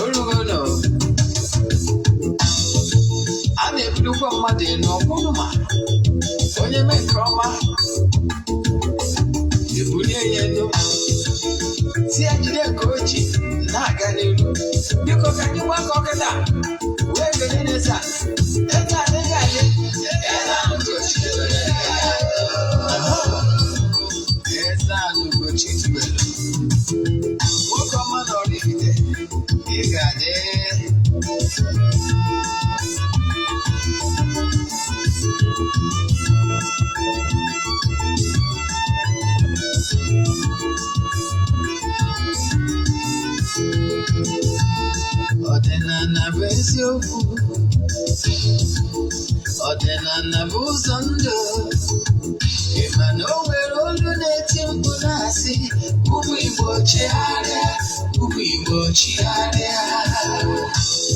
Olugono a na-ebulukwa mmadụ elu ọkwụrụ ma onye mee nke ọma ebulie ya elu, si ya jide nke o ji na-aga n'elu. Biko, ka anyị gbakọ kịta wee kelee n'eze a. Eze adịghị adị, eze ahụ Ugochi. Eze ahụ Ugochi tubelu, nwoke ọma na Oraifite, ị ga-adị. Ọdịnala bụ eziokwu, ọdịnala bụ ụzọ ndụ. Ị ma na o nwere olu na-eti mkpu na-asị, "Ụmụ Igbo, chigharịa, ụmụ Igbo, chigharịa."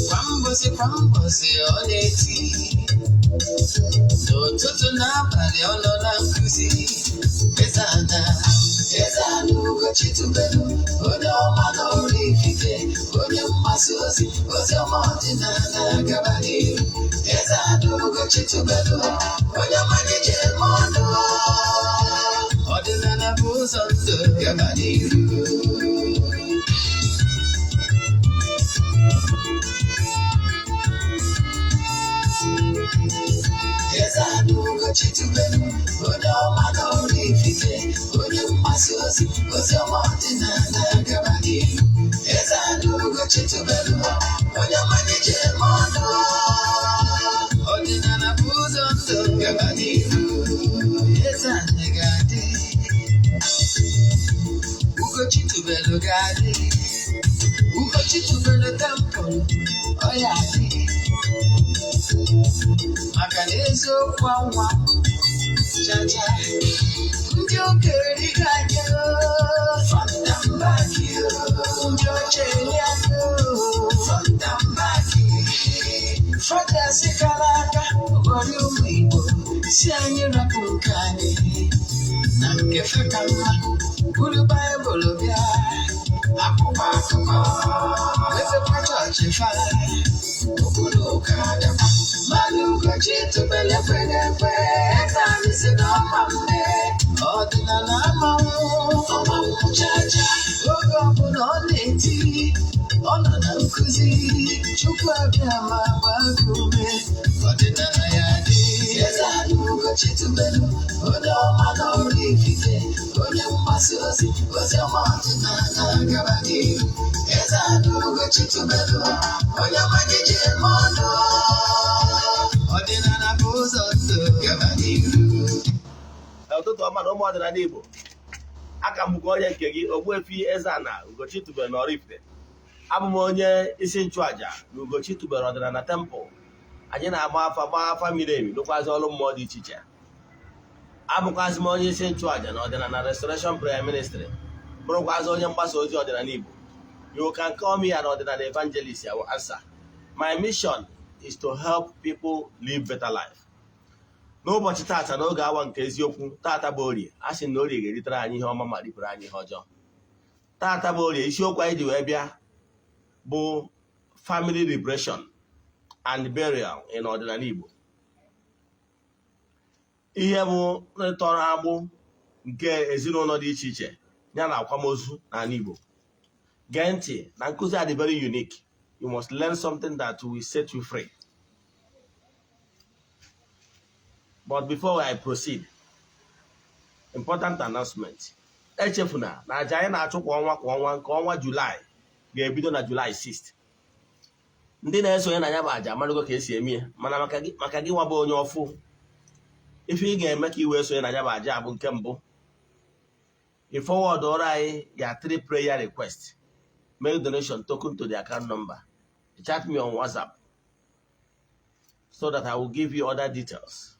Kwa mbọsị kwa mbọsị ọ na-eti, n'ụtụtụ n'abalị ọ nọ na nkụzi. Eze ana, eze ana Ugochi tubelu, onye ọma na Oraifite, onye mgbasa ozi ozi ọma ọdịnala, gaba n'ihu. Eze ana Ugochi tubelu, onye ọma ji eme ọnụ. Ọdịnala bụ ụzọ ndụ, gaba n'ihu. Eze ana Ugochi tubelu, onye ọma na Oraifite, onye mgbasa ozi ozi ọma ọdịnala, gaba n'ihu. Eze ana Ugochi tubelu, onye ọma ji eme ọnụ. Ọdịnala bụ ụzọ ndụ, gaba n'ihu. Eze anyị ga-adị, Ugochi tubelu ga-adị, Ugochi tubelu temple ọ ya adị, maka na eziokwu anwa chacha. Ndị okenye ga-adị, front and back, ndị ọcha eli aka, front and back. Fathers kara aka ghọrọ ụmụ Igbo, si anyị rapụ nke anyị na nke fe ka mma, buru Baịbụl bịa, akwụkwọ akụkọ, mepekwa chọọchị fa, okpuru ụka adakwa. Mmadụ Ugochi tubelu ekweghị ekwe. Eze anyị si na ọma mme, ọdịnala amanwụ ọmanwụ chacha. Oge ọbụla ọ na-eti, ọ nọ na nkụzi. Chukwu abịa ma gbaa gị ume, ọdịnala ya dị. Eze anyị Ugochi tubelu, onye ọma na Oraifite, onye mgbasa ozi ozi ọma ọdịnala, gaba n'ihu. Eze anyị Ugochi tubelu, onye ọma ji eme ọnụ. Ọdịnala bụ ụzọ ndụ, gaba n'ihu. Ụtụtụ ọma na ụmụ ọdịnala Igbo. Aka m bụkwa onye nke gị, Ogbuefi Eze-Ana Ugochi tubelu na Oraifite. Abụ m onye isi nchụaja na Ugochi tubelu ọdịnala temple. Anyị na-agba afa, gbaa afa miri emi, lụkwazị ọrụ mmụọ dị iche iche. Abụkwazị m onye isi nchụaja na ọdịnala Restoration Prayer Ministry, bụrụkwazị onye mgbasa ozi ọdịnala Igbo. You can call me an ọdịnala evangelist, I will answer. My mission is to help people live better life. N'ụbọchị tata, n'oge awa nke eziokwu, tata bụ Orie. A sị na Orie ga-eritere anyị ihe ọma ma ripụrụ anyị ihe ọjọọ. Tata bụ Orie. Isiokwu anyị ji wee bịa bụ family liberation and burial in ọdịnala Igbo. Ihe bụ tọrọ agbụ nke ezinụlọ dị iche iche ya na akwamozu n'ala Igbo. Gee ntị na nkụzi a dị very unique. You must learn something that will set you free. But before I proceed, important announcement. Echefuna na aja anyị na-achụ kwa ọnwa kwa ọnwa, nke ọnwa Julaị ga-ebido na Julaị 6. Ndị na-esonye na ya bụ aja amarago ka esi eme ya, mana maka gị nwa bụ onye ọfụ, ife ị ga-eme ka ị wee sonye na ya bụ aja bụ nke mbụ, ị forward ọrụ anyị ya three prayer request, make donation token to the account number, chat me on WhatsApp so that I will give you other details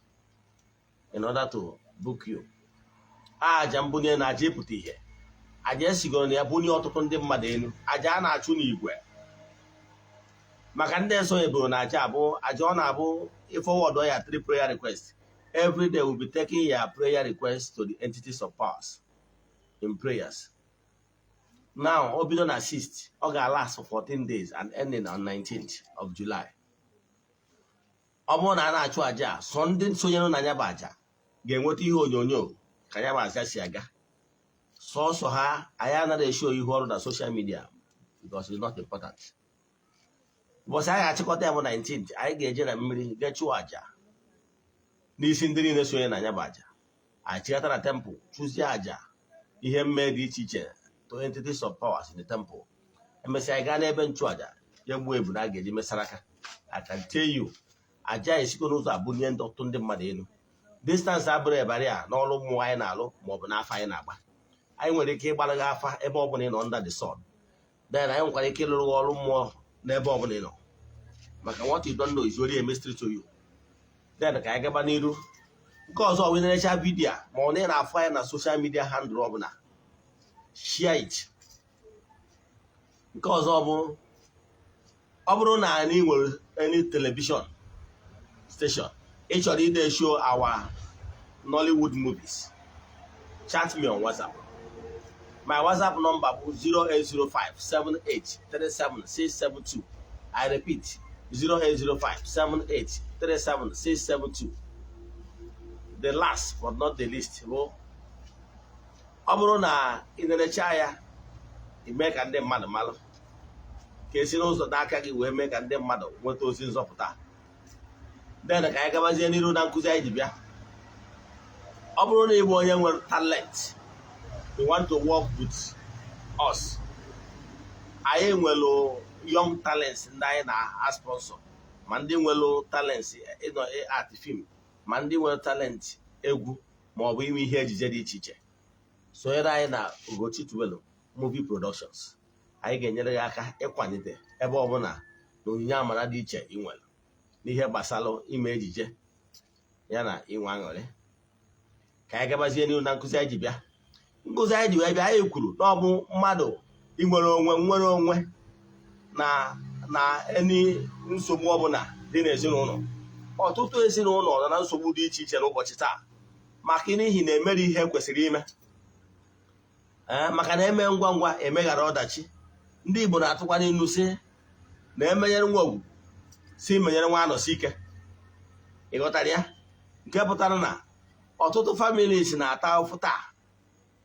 in order to book you. Aja mbunye na aja ịpụta ihe, aja esigoro na ya bunye ọtụtụ ndị mmadụ elu, aja a na-achụ n'igwe maka ndị esonyebụrụ na aja abụ aja ọ na-abụ ị forward ya three prayer request. Every day we'll be taking your prayer requests to the entities of powers in prayers. Now, o bido na 6th, ọ ga-last for 14 days and ending on 19th of July. Ọ bụrụ na a na-achụ aja a, sọ ndị sonyere na ya bụ aja ga-enweta ihe onyonyo ka ya bụ aja si aga. Sọsọ ha. Anyị anaghị eshow ihu ọrụ na social media because it's not important. Ụbọchị anyị ga-achịkọta ya bụ 19th, anyị ga-eje na mmiri jee chụọ aja n'isi ndị niile sonye na ya bụ aja. Anyị chịkọta na temple, chụzie aja ihe mmee dị iche iche to entities of powers in the temple. Emesịa, anyị gaa n'ebe nchụaja ya gbuo ebu na a ga-eji mesara aka. I can tell you, aja esikwa n'ụzọ abụnye ndị ọtụtụ ndị mmadụ elu. Distance abụrụ ebara ya n'ọrụ mmụọ anyị na-alụ maọbụ n'afọ anyị na-agba. Anyị nwere ike ịgbara gị afa ebe ọ bụla ị nọ under the sun. Then anyị nwekwara ike ịlụrụ gị ọrụ mmụọ n'ebe ọ bụla ị nọ, maka what you don't know is only a mystery to you. Then ka anyị gaba n'iru. Nke ọzọ, wee nerecha video a, ma ọ na ị na-afụ anyị na social media handle ọbụla, share it. Nke ọzọ bụ, ọ bụrụ na anyị nwere any television station ị chọrọ ide show our Nollywood movies, chat me on WhatsApp. My WhatsApp number bụ 08057837672. I repeat, 08057837672. The last but not the least bụ, ọ bụrụ na ị na-erecha ya, ime ka ndị mmadụ malụ ka esi n'ụzọ n'aka gị wee mee ka ndị mmadụ nweta ozi nzọpụta. Then ka anyị gabazie n'iru na nkụzi anyị ji bịa. Ọ bụrụ na ị bụ onye nwere talent, you want to work with us, anyị nwere young talents ndị anyị na-sponsor, ma ndị nwere talents ịnọ art film, ma ndị nwere talent egwu ma ọ bụ ime ihe ejije dị iche iche, sonyere anyị na Ugochi Tubelu Movie Productions. Anyị ga-enyere gị aka ịkwalite ebe ọbụla na onyinye amara dị iche ị nwere n'ihe gbasara ime ejije ya na inwe aṅụrị. Ka anyị gabazie n'ihu na nkụzi anyị ji bịa. Nkụzi anyị ji wee bịa, anyị kwuru na ọ bụ mmadụ inwere onwe, nwere onwe na eni nsogbu ọbụla dị n'ezinụlọ. Ọtụtụ ezinụlọ nọ na nsogbu dị iche iche n'ụbọchị taa, maka n'ihi na emere ihe kwesịrị ime. Ee, maka na eme ngwa ngwa emeghara ọdachi. Ndị Igbo na-atụkwa n'ilu sị na emenyere nwa ogwugwu si menyere nwa anọsi ike. Ị ghọtara ya? Nke pụtara na ọtụtụ families na-ata ụfụ taa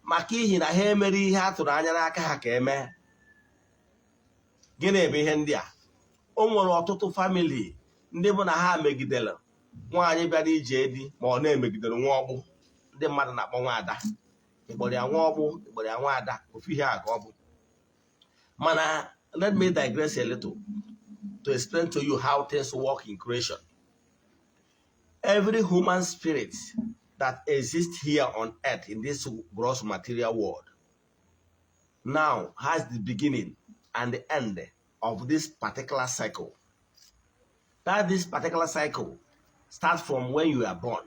maka ihi na ha emere ihe a tụrụ anya n'aka ha ka emee. Gịnị bụ ihe ndị a? O nwere ọtụtụ family ndị bụ na ha megidere nwaanyị bịara ije di, ma ọ na-emegidere nwa ọkpụ ndị mmadụ na-akpọ nwa ada. Ịkpọrọ ya nwa ọkpụ, ịkpọrọ ya nwa ada, ofu ihe a ka ọ bụ. Mana let me digress a little to explain to you how things work in creation. Every human spirit that exists here on earth in this gross material world now has the beginning and the end of this particular cycle. That this particular cycle starts from when you are born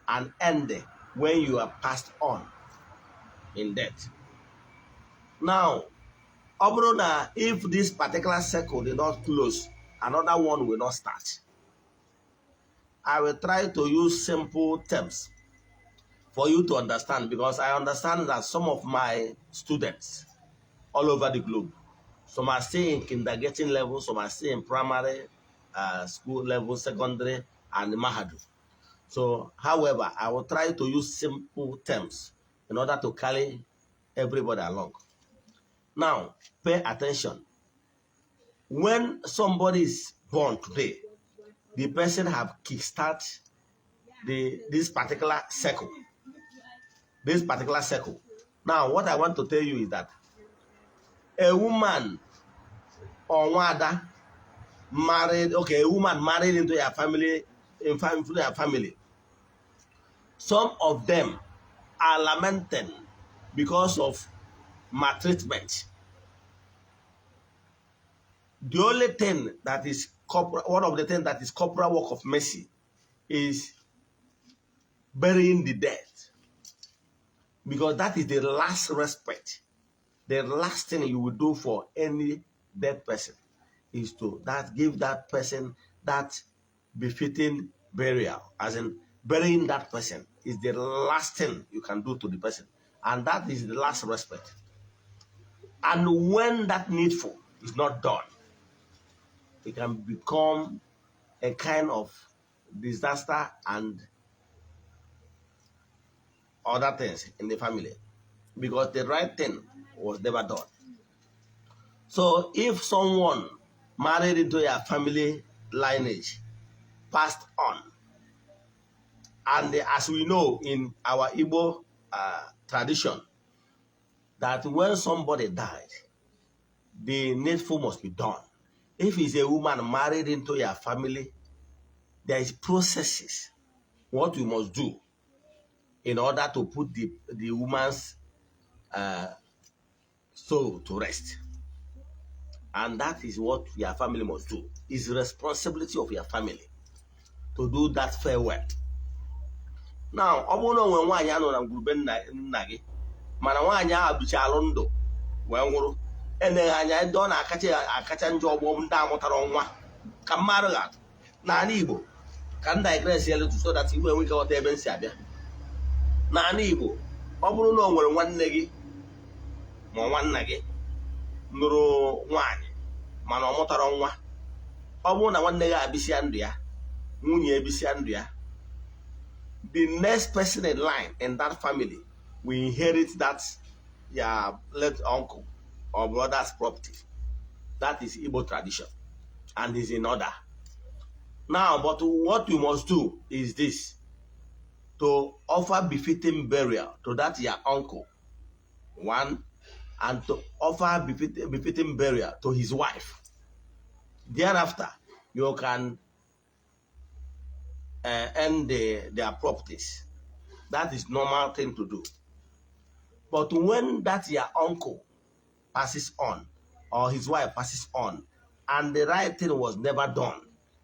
and end when you are passed on in death. Now, ọ bụrụ na if this particular cycle did not close, another one will not start. I will try to use simple terms for you to understand, because I understand that some of my students all over the globe, some are still in kindergarten level, some are still in primary school level, secondary, and mahadum. So, however, I will try to use simple terms in order to carry everybody along. Now, pay attention. When somebody is born today, the person have kickstart the this particular cycle. This particular cycle. Now, what I want to tell you is that a woman or nwada married, okay, a woman married into a family, into their family. Some of them are lamenting because of maltreatment. The only thing that is corporal, one of the things that is corporal work of mercy is burying the dead. Because that is the last respect. The last thing you will do for any dead person is to that give that person that befitting burial, as in Burying that person is the last thing you can do to the person, and that is the last respect. And when that needful is not done, it can become a kind of disaster and other things in the family because the right thing was never done. So if someone married into your family lineage passed on, and as we know in our Igbo tradition, that when somebody died, the needful must be done. If it's a woman married into your family, there is processes what you must do in order to put the woman's soul to rest. And that is what your family must do. It's the responsibility of your family to do that farewell. Now, ọ bụrụ na o nwere nwaanyị a nọ na ngwurube nna gị, mana nwaanyị ahụ bichalụ ndụ wee nwụrụ, eleghị anya ndị ọ na-akacha akacha njọ ọgbọ ndị amụtara nwa. Ka mmadụ ga-atụ n'ala Igbo, ka m digress ya little so that Igbo enwe ike ghọta ebe m si abịa. N'ala Igbo, ọ bụrụ na o nwere nwanne gị ma nwanna gị nụrụ nwaanyị mana ọ mụtara nwa, ọ bụrụ na nwanne gị abịsịa ndụ ya, nwunye ebisia ndụ ya, the next person in line in that family will inherit that your late uncle or brother's property. That is Igbo tradition and is in order. Now, but what you must do is this: to offer befitting burial to that your uncle, one, and to offer befitting burial to his wife. Thereafter, you can end their properties. That is normal thing to do. But when that your uncle passes on or his wife passes on, and the right thing was never done,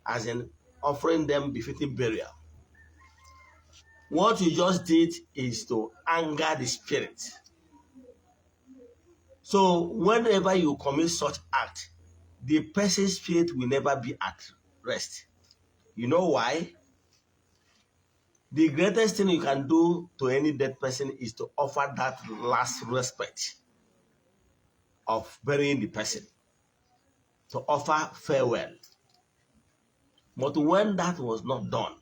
as in offering them befitting burial, what you just did is to anger the spirit. So whenever you commit such act, the person's spirit will never be at rest. You know why? The greatest thing you can do to any dead person is to offer that last respect of burying the person, to offer farewell. But when that was not done,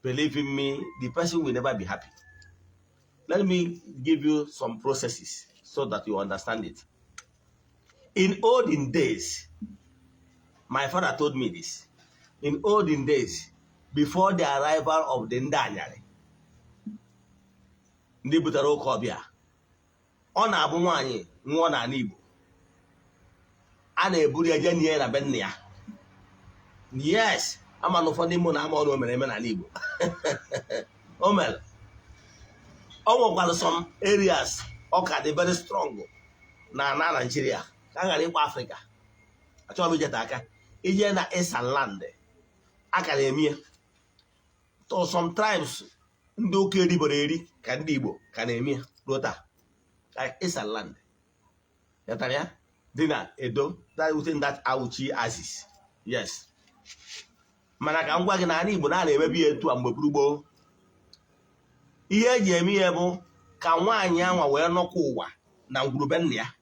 believe in me, the person will never be happy. Let me give you some processes so that you understand it. In olden days, my father told me this. In olden days, before the arrival of the ndị anyarị, ndị butere ụka ọbịa, ọ na-abụ nwaanyị nwụọ n'ala Igbo, a na-eburu ya jee nie na be nna ya. Yes, ama na ụfọdụ ime na ama ọrụ o mere eme n'ala Igbo. O mere, o nwekwara some areas ọ ka dị very strong na na Nigeria, ka a ghara ịkpọ Afrịka. Achọghị m ijete aka ije na Esan land, a ka na-eme ya. To some tribes, ndị ụka eriboro eri ka ndị Igbo ka na-eme ya ruo taa, like Esan land, yatara ya dị na Edo, that within that Auchi axis. Yes, mana ka m gwa gị na ala Igbo na na-emebi ya etu a mgbe gburu gboo. Ihe eji eme ihe bụ ka nwaanyị anwa wee nọkwa ụwa na ngwurube nna ya.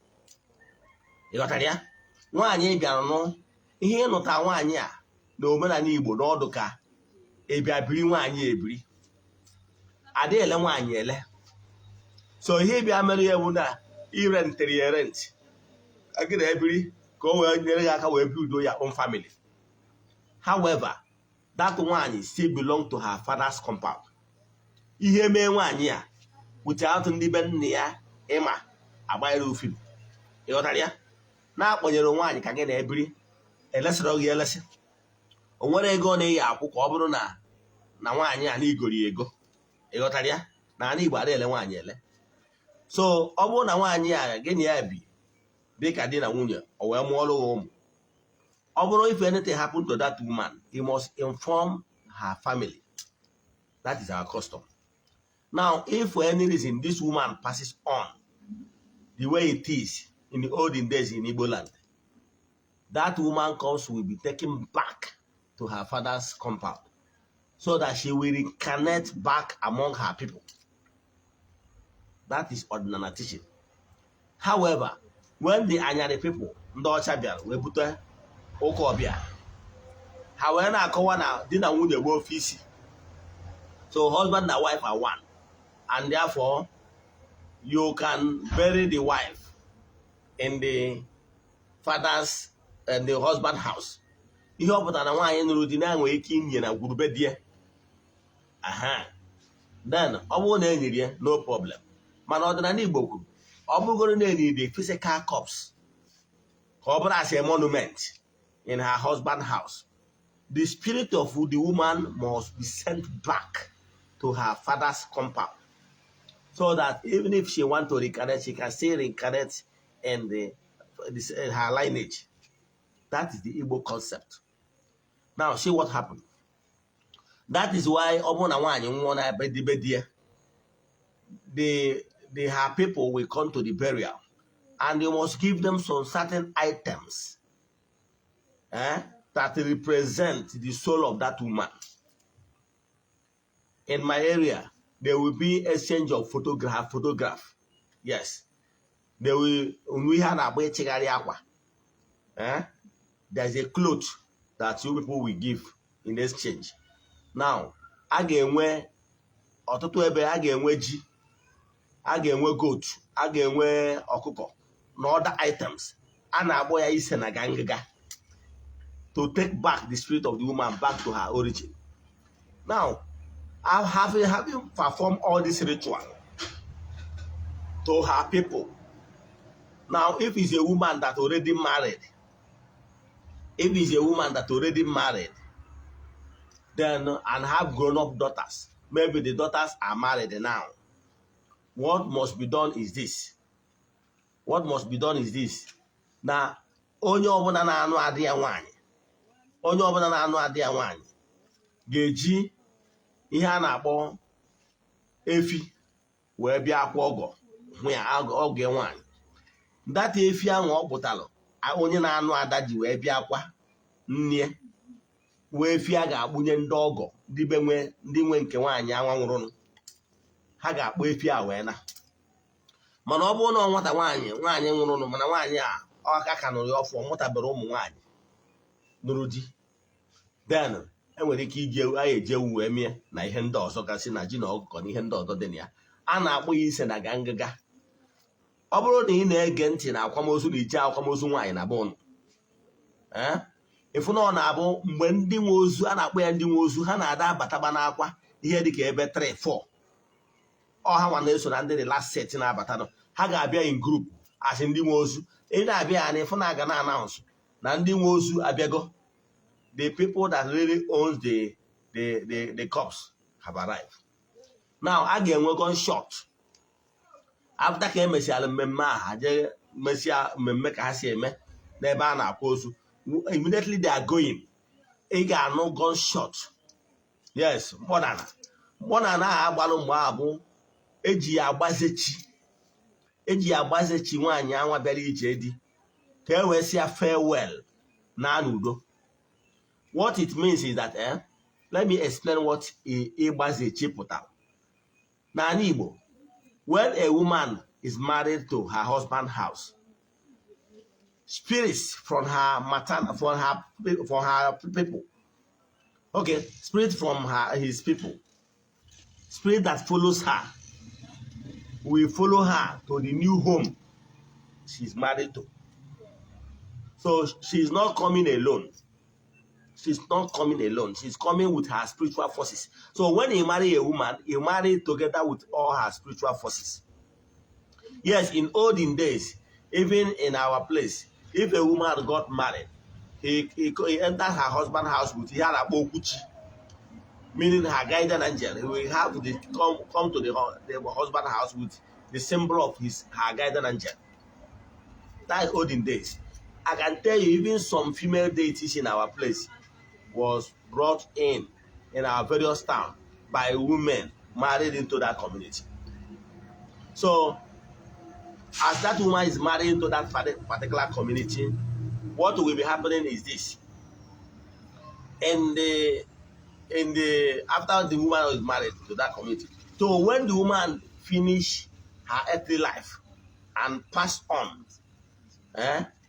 Ịghọtara ya? Nwaanyị bịara nụ ihe ịnụta nwaanyị a na omenala Igbo n'ọdụ ka ịbịa biri nwaanyị ebiri, adị ele nwaanyị ele. So ihe ịbịa mere ya bụ na irentịrị ya rent gị na ebiri ka o wee nyere gị aka wee build your own family. However, that nwaanyị still belong to her father's compound. Ihe mee nwaanyị a without ndị be nna ya ịma agbanyere ofim. Ịghọtara ya? Na-akpọnyere nwaanyị ka gị na-ebiri, elesịrị gị elesị, o nwere ego ọ na-eyi akwụ ka ọ bụrụ na na nwaanyị a na igori ego. Ịghọtara ya? Na ala Igbo adịghị ele nwaanyị ele. So ọ bụrụ na nwaanyị a gị na ya bi dịka di na nwunye, o wee mụọrọ ya ụmụ, ọ bụrụ if anything happen to that woman, he must inform her family. That is our custom. Now, if for any reason this woman passes on the way it is in the olden days in Igbo land, that woman comes will be taken back to her father's compound. so that she will reincarnate back among her people. That is ọdịnala teaching. However, when the Anyari people, ndị ọcha, bịara wee bute ụka ọbịa ha wee na-akọwa na di na nwunye gbuo ofe isi, so husband and wife are one, and therefore you can bury the wife in the father's and the husband house. Ihe ọ pụtara na nwaanyị nụrụ di na-enwe ike inye na gwurube di ya. Aha, then ọ bụrụ na enyiri ya, no problem. Mana ọdịnala Igbo kwuru, ọ bụrụgoro na enyiri the physical corpse ka ọ bụrụ as a monument in her husband house, the spirit of the woman must be sent back to her father's compound so that even if she want to reincarnate, she can still reincarnate in her lineage. That is the Igbo concept. Now see what happened. That is why ọ bụrụ na nwaanyị nwụọ na ebe dibe di ya, the her people will come to the burial and you must give them some certain items that represent the soul of that woman. In my area, there will be exchange of photograph. Photograph. Yes. There will, we had a ịchịgharị akwa. Eh? There's a cloth that you people will give in exchange. Now, a ga-enwe ọtụtụ ebe a ga-enwe ji, a ga-enwe goat, a ga-enwe ọkụkọ na other items. A na-akpọ ya ise na gangịga to take back the spirit of the woman back to her origin. Now, having performed all this ritual to her people, now if it's a woman that already married, if it's a woman that already married, then and have grown-up daughters, maybe the daughters are married now. What must be done is this. What must be done is this. Na onye ọbụla na-anụ adị ya nwaanyị, onye ọbụla na-anụ adị ya nwaanyị ga-eji ihe a na-akpọ efi wee bịa akwa ọgọ hụ ya ọgọ ya nwaanyị. Data efi ahụ ọ pụtara onye na-anụ ada ji wee bịa akwa nne wee efi a ga-akpụnye ndị ọgọ, ndị be nwe, ndị nwe nke nwaanyị anwa nwụrụnụ. Ha ga-akpọ efi a wee na. Mana ọ bụrụ na ọ nwata nwaanyị, nwaanyị nwụrụnụ, mana nwaanyị a aka ka nụrụ ya ọfụ, ọ mụtabere ụmụ nwaanyị nụrụ di, then enwere ike iji ewu, a eji ewu wee mie na ihe ndị ọzọ gasị na ji na ọkụkọ na ihe ndị ọzọ dị na ya. A na-akpọ ya ise na gangịga. Ọ bụrụ na ị na-ege ntị na akwamozu na ije akwamozu nwaanyị na be ụnụ, ee, ịfụ na ọ na-abụ mgbe ndị nwe ozu, a na-akpọ ya ndị nwe ozu, ha na-ada abataba n'akwa ihe dịka ebe 3 4. Ọ ha nwa na-eso na ndị the last set na-abatanụ. Ha ga-abịa in group asị ndị nwe ozu. Ị na-abịa ya na ịfụ na aga na announce na ndị nwe ozu abịago, the people that really owns the corpse have arrived. Now a ga-enwe gunshot after ka emesiara mmemme a. Ha jee mesịa mmemme ka ha si eme n'ebe a na-akwa ozu. Immediately they are going, ị ga-anụ gunshot. Yes, mkpọnala, mkpọnala ahụ agbalụ mgbe ahụ bụ eji ya agbazechi, eji ya agbazechi nwaanyị anwa bịara ije di, ka e wee sị ya farewell na n'udo. What it means is that, let me explain what ịgbazechi pụtara n'ala Igbo. When a woman is married to her husband house, spirits from her maternal, from her people, okay, spirit from her his people, spirit that follows her will follow her to the new home she's married to. So she's not coming alone. She's not coming alone. She's coming with her spiritual forces. So when you marry a woman, you marry together with all her spiritual forces. Yes, in olden days, even in our place, if a woman got married, he entered her husband's house with ihe a na-akpọ okwuchi, meaning her guardian angel. He will have the come to the husband house with the symbol of his her guardian angel. That is olden days. I can tell you, even some female deities in our place was brought in our various town by women married into that community. So, as that woman is married into that particular community, what will be happening is this. In the in the after the woman was married to that community. So when the woman finish her earthly life and pass on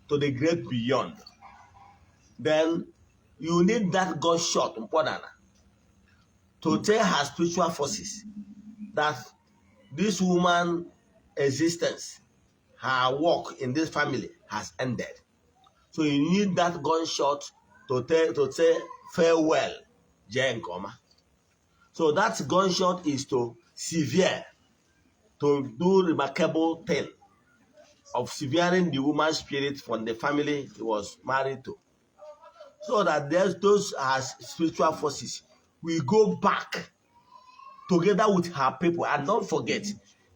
to the great beyond, then you need that gunshot important to tell her spiritual forces that this woman existence, her work in this family has ended. So you need that gunshot to say farewell, jee nke ọma. So that gunshot is to sever, to do remarkable thing of severing the woman's spirit from the family he was married to. So that there's those as spiritual forces will go back together with her people. And don't forget,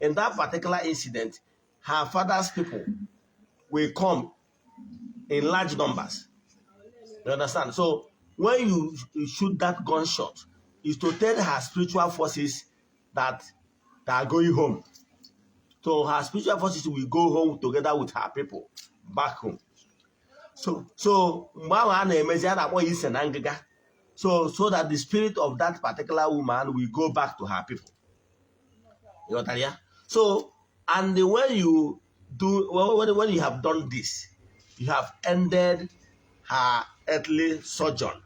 in that particular incident, her father's people will come in large numbers. You understand? So when you shoot that gunshot, is to tell her spiritual forces that they are going home. So her spiritual forces will go home together with her people back home. So mgbe ahụ a na-emezi a na-akpọ ya ise na ngịga. So that the spirit of that particular woman will go back to her people. You ghọtara ya? So, and when you do when you have done this, you have ended her earthly sojourn.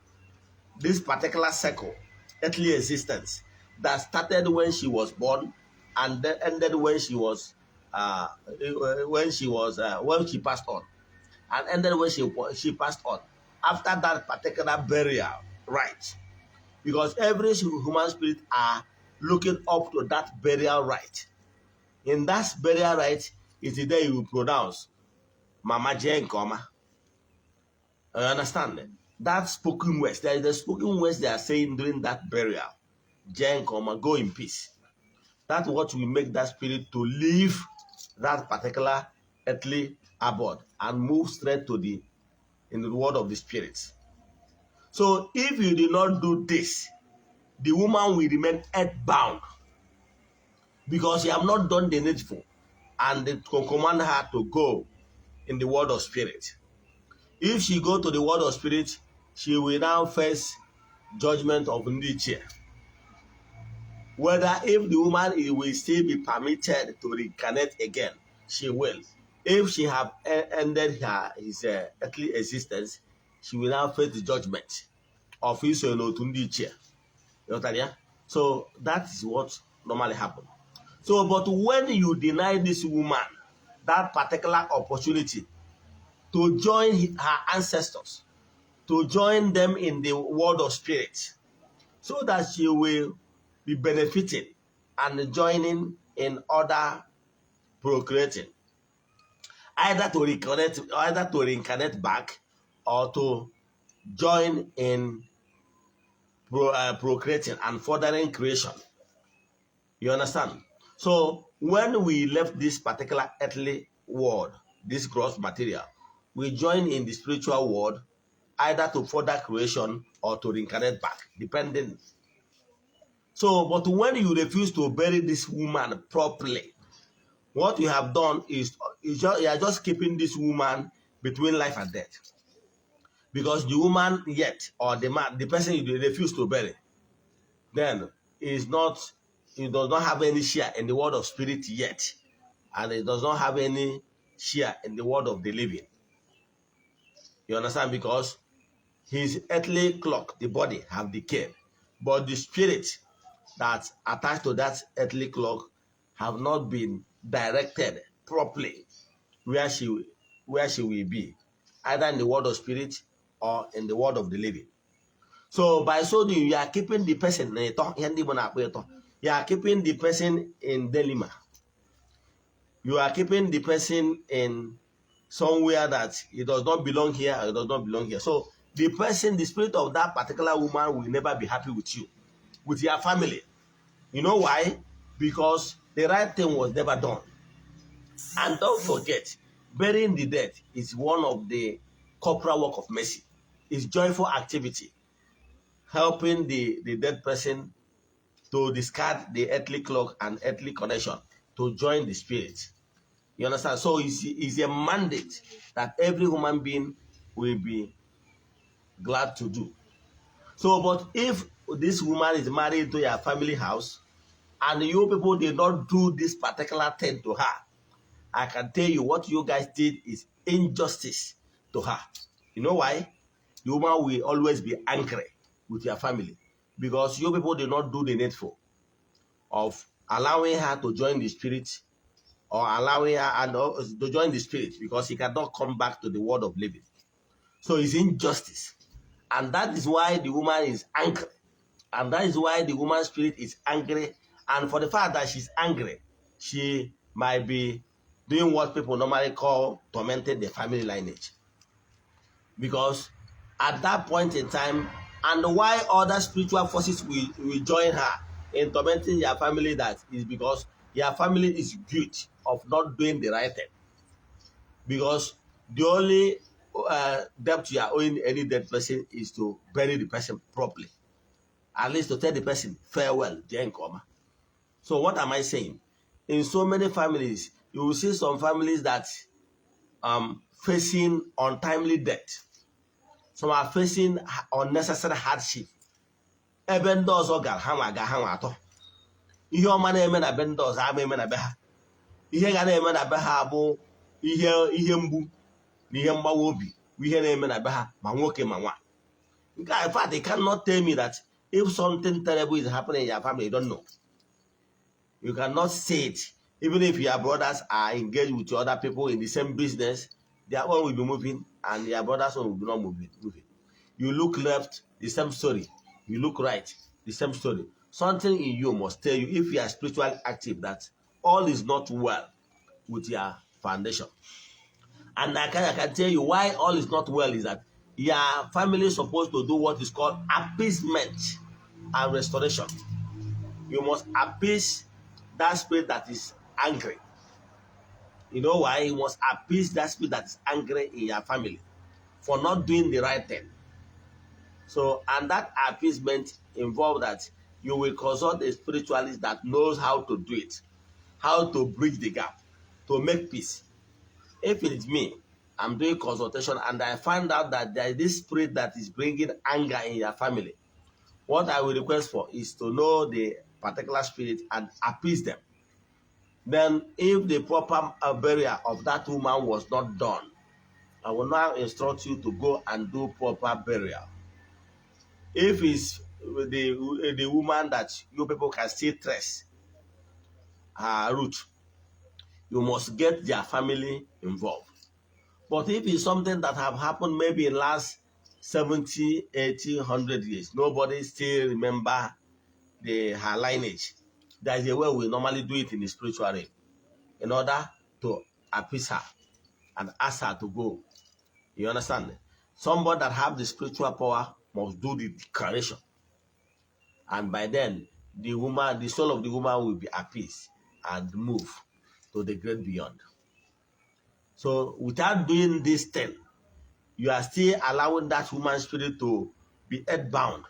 This particular cycle, earthly existence that started when she was born and then ended when she passed on, and ended when she passed on. After that particular burial rite, because every human spirit are looking up to that burial rite. In that burial rite is the day you will pronounce Mama jee nke ọma. You understand? That spoken words, there is the spoken words they are saying during that burial. Jee nke ọma, go in peace. That's what will make that spirit to leave that particular earthly abode and move straight to the in the world of the spirits. So if you did not do this, the woman will remain earthbound because you have not done the needful and they can command her to go in the world of spirit. If she go to the world of spirit, she will now face judgment of ndị ichie. Whether if the woman will still be permitted to reincarnate again, she will. If she have ended her his earthly existence, she will now face the judgment of iso n'otu ndị ichie. Ghọtara ya? So that is what normally happen. So, but when you deny this woman that particular opportunity to join her ancestors, to join them in the world of spirit, so that she will be benefiting and joining in other procreating, either to reconnect, either to reincarnate back, or to join in procreating and furthering creation. You understand? So when we left this particular earthly world, this gross material, we join in the spiritual world either to further creation or to reincarnate back, depending. So, but when you refuse to bury this woman properly, what you have done is just, you are just keeping this woman between life and death. Because the woman yet, or the man, the person you refuse to bury, then is not, he does not have any share in the world of spirit yet, and it does not have any share in the world of the living. You understand? Because his earthly clock, the body, have decayed, but the spirit that attached to that earthly clock have not been directed properly where she will be, either in the world of spirit or in the world of the living. So by so doing, you are keeping the person in ịtọ, ihe ndị Igbo na-akpọ ịtọ. You are keeping the person in dilemma. You are keeping the person in somewhere that he does not belong here or he does not belong here. So the person, the spirit of that particular woman will never be happy with you, with your family. You know why? Because the right thing was never done. And don't forget, burying the dead is one of the corporal work of mercy. It's joyful activity, helping the dead person to discard the earthly clock and earthly connection to join the spirit. You understand? So it's a mandate that every human being will be glad to do. So, but if this woman is married to your family house and you people did not do this particular thing to her, I can tell you what you guys did is injustice to her. You know why? The woman will always be angry with your family because you people did not do the needful of allowing her to join the spirit or allowing her and to join the spirit, because he cannot come back to the world of living. So it's injustice. And that is why the woman is angry. And that is why the woman's spirit is angry. And for the fact that she's angry, she might be doing what people normally call tormenting the family lineage. Because at that point in time, and why other spiritual forces will join her in tormenting your family, that is because your family is guilty of not doing the right thing. Because the only debt you are owing any dead person is to bury the person properly. At least to tell the person farewell, jee nke ọma. So what am I saying? In so many families, you will see some families that facing untimely death. Some are facing unnecessary hardship. Ebe ndị ọzọ gara, ha nwa ga ha nwa atọ. Ihe ọma na-eme na be ndị ọzọ ama eme na be ha. Ihe ga na-eme na be ha bụ ihe ihe mgbu na ihe mgbawa obi bụ ihe na-eme na be ha, ma nwoke ma nwa. Nke a, in fact, they cannot tell me that if something terrible is happening in your family, you don't know. You cannot say it. Even if your brothers are engaged with other people in the same business, their own will be moving and your brothers' own will be not moving. You look left, the same story. You look right, the same story. Something in you must tell you, if you are spiritually active, that all is not well with your foundation. And I can tell you why all is not well is that your family is supposed to do what is called appeasement and restoration. You must appease that spirit that is angry. You know why? You must appease that spirit that is angry in your family for not doing the right thing. So, and that appeasement involve that you will consult a spiritualist that knows how to do it, how to bridge the gap, to make peace. If it is me, I'm doing consultation and I find out that there is this spirit that is bringing anger in your family, what I will request for is to know the particular spirit and appease them. Then, if the proper burial of that woman was not done, I will now instruct you to go and do proper burial. If it's the woman that you people can still trace her root, you must get their family involved. But if it's something that have happened maybe in last 70, 80, 100 years, nobody still remember the her lineage. There is a way we normally do it in the spiritual realm in order to appease her and ask her to go. You understand? Somebody that have the spiritual power must do the declaration. And by then, the woman, the soul of the woman will be appeased and move to the great beyond. So without doing this thing, you are still allowing that woman spirit to be earthbound.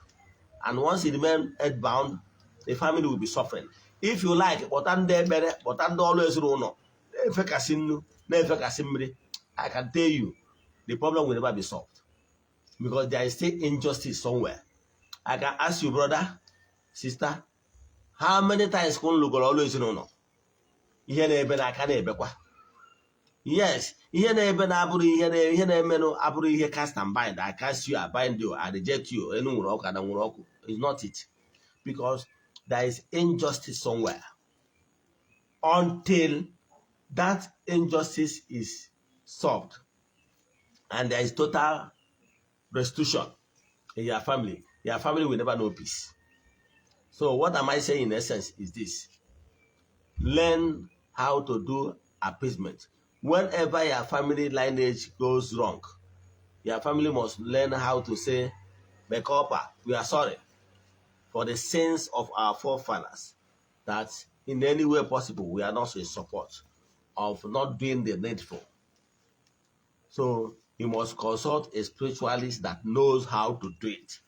And once it remains earthbound, the family will be suffering. If you like, kpọta ndị ekpere, kpọta ndị ọrụ ezinụlọ, na-efekasị nnu, na-efekasị mmiri, I can tell you, the problem will never be solved. Because there is still injustice somewhere. I can ask you, brother, sister, how many times ka unu lụgoro ọrụ ezinụlọ? Ihe na-ebe n'aka na-ebekwa. Yes, ihe na-ebe na-abụrụ ihe na ihe na-emenụ abụrụ ihe cast and bind. I cast you, I bind you, I reject you. Enu nwere ọkụ, ada nwere ọkụ. It's not it. Because there is injustice somewhere. Until that injustice is solved and there is total restitution in your family will never know peace. So what am I saying in essence is this: learn how to do appeasement. Whenever your family lineage goes wrong, your family must learn how to say, "Mekopa, we are sorry for the sins of our forefathers, that in any way possible we are not in support of not doing the needful." So you must consult a spiritualist that knows how to do it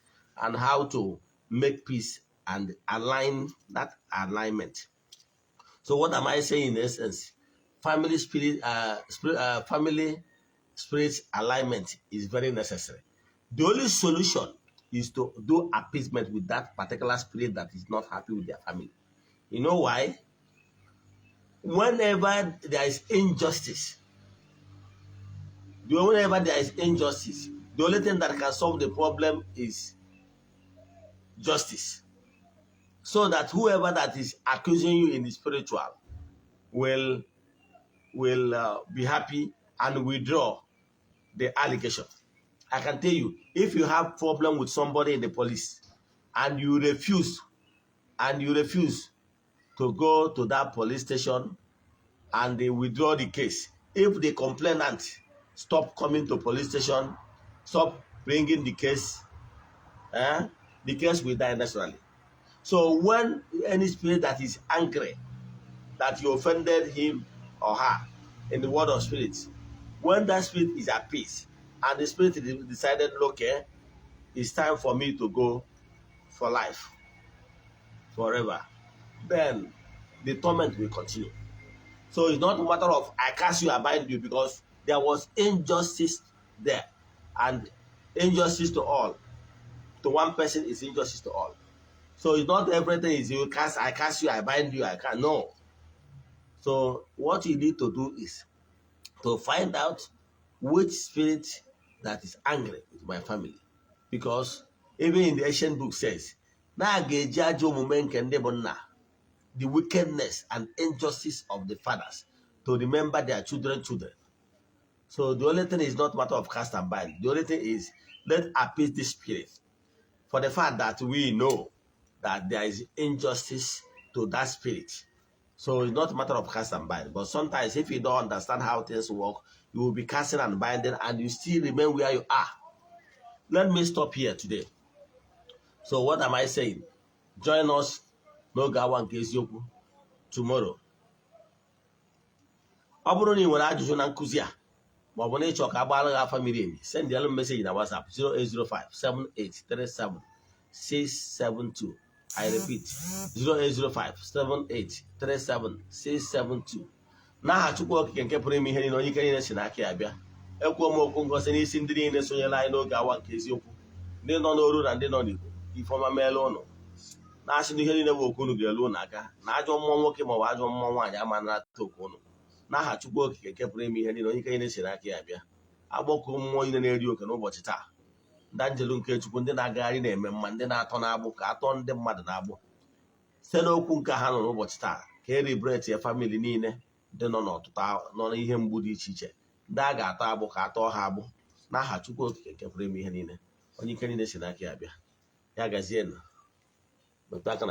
and how to make peace and align that alignment. So what am I saying in essence? Family spirit alignment is very necessary. The only solution is to do appeasement with that particular spirit that is not happy with their family. You know why? Whenever there is injustice, whenever there is injustice, the only thing that can solve the problem is justice. So that whoever that is accusing you in the spiritual will be happy and withdraw the allegation. I can tell you, if you have problem with somebody in the police and you refuse to go to that police station and they withdraw the case, if the complainant stop coming to police station, stop bringing the case, the case will die naturally. So when any spirit that is angry that you offended him or her in the world of spirits, when that spirit is at peace and the spirit decided, "Okay, it's time for me to go for life, forever," then the torment will continue. So it's not a matter of I cast you, I bind you, because there was injustice there. And injustice to all. To one person is injustice to all. So it's not everything is you cast, I cast you, I bind you, I can. No. So what you need to do is to find out which spirit that is angry with my family. Because even in the ancient book says, na a ga-eji ajọ omume nke ndị bụ nna, the wickedness and injustice of the fathers, to remember their children children. So the only thing is not matter of cast and bind. The only thing is let appease the spirit for the fact that we know that there is injustice to that spirit. So it's not a matter of cast and bind. But sometimes if you don't understand how things work, you will be casting and binding and you still remain where you are. Let me stop here today. So what am I saying? Join us n'oge awa nke eziokwu tomorrow. Ọ bụrụ na ị nwere ajụjụ na nkụzi a, ma ọ bụ na ịchọ ka a gbaara gị afa miri emi, send m message na WhatsApp 0805 7837 672. I repeat, 0805 7837 672. N'aha Chukwu Okike nke pụrụ ime ihe niile, onye ike niile si n'aka ya bịa, ekwuo m okwu ngosi n'isi ndị niile sonyere anyị n'oge awa nke eziokwu, ndị nọ n'oru na ndị nọ n'Igbo. Ifeọma meela ụnụ. Na-asị na ihe niile bụ okwu unu ga-elu ụnụ aka, na ajọ mmụọ nwoke maọbụ ajọ mmụọ nwaanyị ama nata okwu ụnụ. N'aha Chukwu Okike nke pụrụ ime ihe niile, onye ike niile si n'aka ya bịa, agbọkọ mmụọ niile na-eri oke n'ụbọchị taa, ndị anjelu nke Chukwu, ndị na-agagharị na-eme mma, ndị na-atọ n'agbụ ka atọ ndị mmadụ na-agbụ, site n'okwu nke ha nọ n'ụbọchị taa, ka e liberate ya family niile ndị nọ n'ọtụtụ nọ n'ihe mgbu dị iche iche, ndị a ga-atọ agbụ ka atọ ha agbụ. N'aha Chukwu Okike nke pụrụ ime ihe niile, onye ike niile si n'aka ya bịa, ya gazie na metụ aka na.